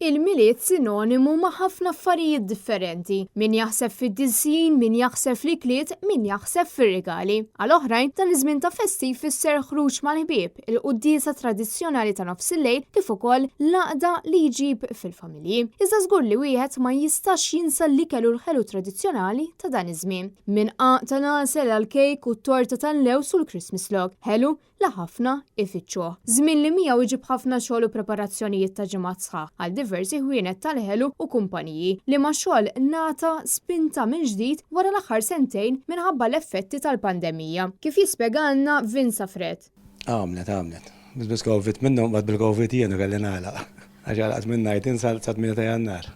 Il-Milied sinonimu ma' ħafna affarijiet differenti. Min jaħseb fid-disjin, min jaħseb fl-ikliet, min jaħseb fir-rigali. Għal oħrajn, dan iż-żmien ta' festi jfisser ħruġ mal-ħbieb, il-quddiesa tradizzjonali ta' nofs il-lejl kif ukoll l-għaqda li jġib fil-familji. Iżda żgur li wieħed ma jistax jinsa l-ikel u l-ħelu tradizzjonali ta' dan iż-żmien. Minn qagħaq tal-għasel għall-kejk u t-torta tal-lewż u l-Christmas log. Ħelu li ħafna ifittxuh. Żmien li miegħu jġib ħafna xogħol u preparazzjonijiet ta' ġimgħat sħaħ għal diversi ħwienet tal-ħelu u kumpaniji, liema xogħol ngħata spinta mill-ġdid wara l-aħħar sentejn minħabba l-effetti tal-pandemija, kif jispjegalna Vince Afred. Għamlet, għamlet. Biss biss Covid minnhom, mbagħad bil-Covid jien u kelli nagħlaq. Għax għalaqt minn 19 sa 8 ta' Jannar.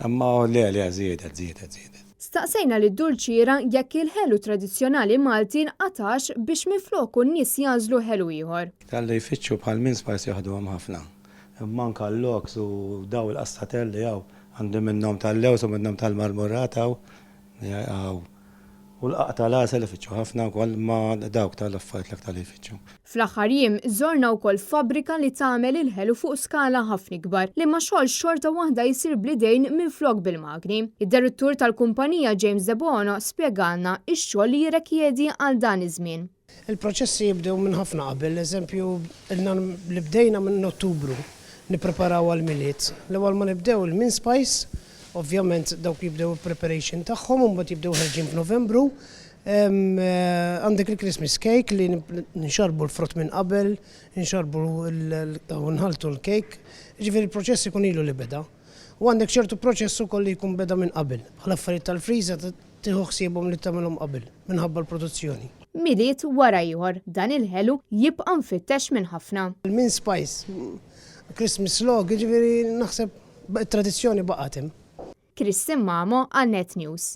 Imma le, le, żiedet, żiedet, żiedet. Staqsejna lid-dulċiera jekk il-ħelu tradizzjonali Malti nqatax biex minfloku n-nies jagħżlu ħelu ieħor. Talli jfittxu bħal mince pies joħduhom ħafna. Imma anke l-logs u dawn il-qassatelli hawn, għandi minnhom tal-lewż u minnhom tal-marmorata hawn. Hawn. U l-qagħaq tal-għasel ifittxu ħafna wkoll imma dawk tal-affarijiet l-aktar li jfittxu. Fl-aħħar jiem żorna wkoll fabbrika li tagħmel il-ħelu fuq skala ħafna ikbar, liema xogħol xorta waħda jsir bl-idejn minflok bil-magni. Id-direttur tal-kumpanija James Debono spjegalna x-xogħol li jirrekjedi għal dan iż-żmien. Il-proċessi jibdew minn ħafna qabel, eżempju ilna li bdejna minn Ottubru nippreparaw għall-Milied. L-ewwel ma nibdew il-mince pies, ovvjament dawk jibdew il-preparation tagħhom u mbagħad jibdew ħerġin f'Novembru. Għandek il-Christmas cake li nxarbu l-frott minn qabel, nxarbu u nħalltu l-cake. Jiġifieri l-proċess ikun ilu li beda. U għandek ċertu proċess ukoll li jkun beda minn qabel. Bħal affarijiet tal-friża tieħu ħsiebhom li tagħmilhom qabel minħabba l-produzzjoni. Milied wara ieħor, dan il-ħelu jibqa' mfittex minn ħafna. Il-mince pies, Christmas log, jiġifieri naħseb it-tradizzjoni baqgħet hemm. Christine Mamo għal Net News.